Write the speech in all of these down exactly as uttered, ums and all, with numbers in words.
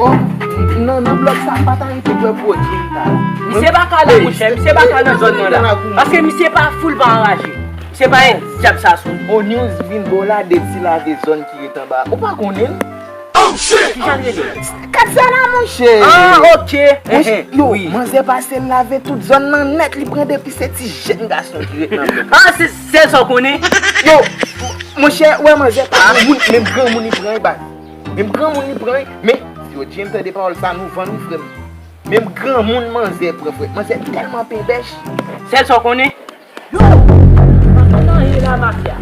Oh, nan, nan blòk sa, m pa ta rete dwèl pou Odin ta. Misye pa ka la, monchè, misye pa ka nan zòn nan la. Paske misye pa foul pa anraje. Misye pa yon dyab sa sou. Onions vin ba w lade ti lave zòn ki ret anba. Ou pa konnen l? Kijan l rele? Kat sa la, monchè. Ah, ok. Monchè, yo, manzè pase l lave tout zòn nan nèt, li pran depi se ti jèn gason ki ret nan blòk. Ah, se sèl sa w konnen? Yo, monchè, wè manzè pa granmoun, menm granmoun li pran, baz. Menm granmoun li pran, men si yo di m tande pawòl sa, nou vann wi, frè m. Menm granmoun manzè pran, frè. Manzè tèlman penbèch. Sèl sa w konnen? Yo! Ban m anyen la, mafya.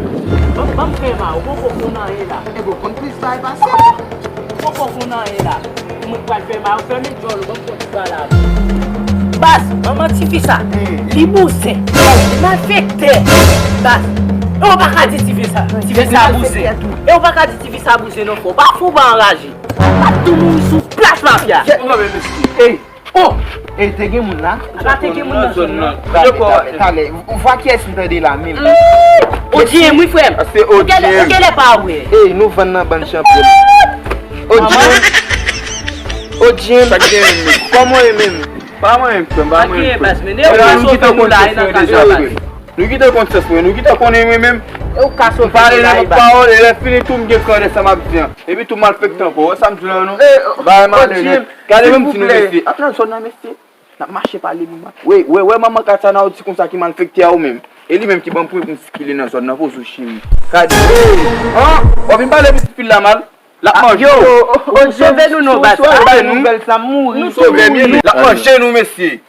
Ban m, ban m fè ma, ou poko konn anyen la. E bon, konn plis bagay pase. Ou poko konn anyen la. Mwen pral fè ma, ou fèmen djòl ou, ban m konn ti bagay la. Baz, manman tifi sa, li bouzen, li malfektè. Baz, e ou pa ka di tifi sa, tifi sa bouzen. E ou pa ka di tifi sa bouzen non, fò. Ou pa fou, ou pa anraje. Ap tou mouri sou plas, mafya. Ey, oh! Ey, te gen moun la? Apa te gen moun nan zòn nan? Talè, talè, talè. Vwa kiyès m tande la menm? Odin, wi, frè m. Ou genlè, ou genlè pa wè. Ey, nou vann nan bann chanpyon. Odin. Odin. Sa k gen menm? Kòman w ye menm? Pa mwen menm, frè m, pa mwen menm, frè m. Nou gentan konn sèf mwen deja, frè. Nou gentan konn sèf mwen, nou gentan konnen mwen menm. E ou ka sove pale nenpòt pawòl, e lè fini tou m gen kran de sa m ap di an. Epi tou malfektè ankò, wè sa m di la non? Bagay malere. Gade menm ti nou mesye. Ap nan zòn nan mesye. N ap mache pale nou mal. Wi, wè, wè manman Katana ou di konsa ki malfektè a ou menm. E li menm ki ban m pwen pou m sikile nan zòn nan, poze w cheri. Gade. An, w ap vin pale pitit fi la mal. L ap manje nou. Yo, ou sove nou non, baz. Ou bay nou nouvèl sa, m mouri. Nou sove nou. L ap manje nou, mesye.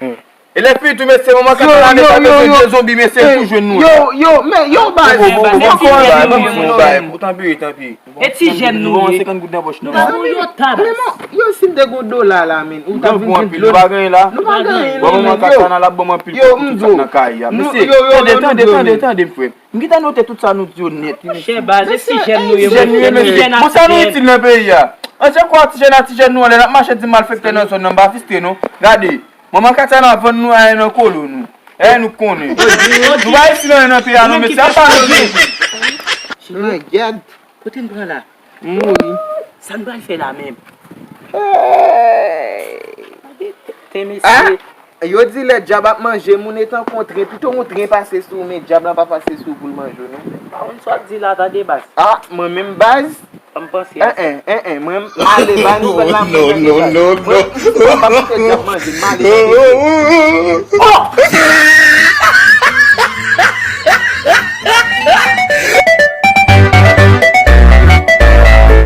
E lè fini tou, mesye, manman Katana mete a mesye de zonbi, mesye, tou jwenn nou. Yo, yo, men, yo, baz. Bon, bon, bon, bon, bon, bon, bon, bon, bon, bon, tanpri, tanpri. E ti jèn nou ye. Nou pa yon senkant goud nan pòch nou. Gade yo tabas. Yo, si m te gon dola la, men, ou ta vin gen dlo. Nou pa genyen la. Nou pa genyen, non, men, yo. Bon, manman Katana la, bon, anpil, yo, tout sa nan kay a. Mesye, tande, tande, tande, tande, frè. M gentan note tout sa nou di yo nèt, wi, mesye. Monchè, baz, e ti jèn nou ye, monchè. Ti jèn nou ye, mesye. Bon, sa nou itil nan peyi a? An, se kwa ti jèn a ti jèn nou anlè, n ap mache di malfektè nan zòn nan, m pa fistre non. Gade, manman Katana vann nou anyen nan kolo nou. E nou konnen. Nou pa itil anyen nan peyi a non, mesye, ap pa nou di. Mwen gad. Kote n pran la? M mouri. Sa n pral fè la menm? Hey! Tande, mesye. Yo di lè dyab ap manje moun, etan kon tren, pito yon tren pase sou ou, men dyab la pa pase sou ou pou l manje w non. Pa konn sa w ap di la, tande, baz. Ah, mwen menm, baz? Ban m panse a sa. En, en, en, en, mwen, m ale, bay nouvèl la, mwen, tande, baz. Non, non, non, non. Mwen, m pa kite dyab manje, m ale, tande. Oh!